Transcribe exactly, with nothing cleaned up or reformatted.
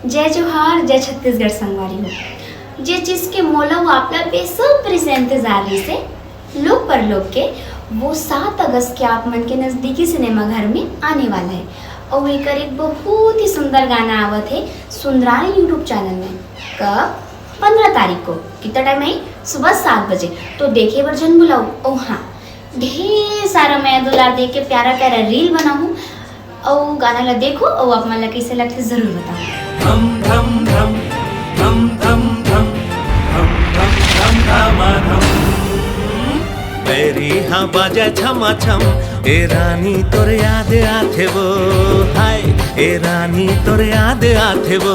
जय जोहार, जय छत्तीसगढ़ संगवारी हो। जे चीज के मोला अउ आप ला बेसब्री से इंतजार रहिसे, लोक परलोक के, वो सात अगस्त के आप मन के नजदीकी सिनेमा घर में आने वाला है। अउ एकर एक बहुत ही सुंदर गाना आवत है सुंदरानी YouTube चैनल में। कब? पंद्रह तारीख को। कितना टाइम आई? सुबह सात बजे। तो देखे बर झन भुलाऊ। अउ हाँ, ढेर सारा मया दुलार दे के प्यारा प्यारा रील बनाहूँ। अउ गाना ला देखो अउ आप मन ला कैसे लगथे जरूर बताओ। धम धम धम धम धम धम धम धम धम धामा धम। बैरी हाँ बाजा छमा छम, ए रानी तोर याद आथे वो। हाय, ए रानी तोर याद आथे वो।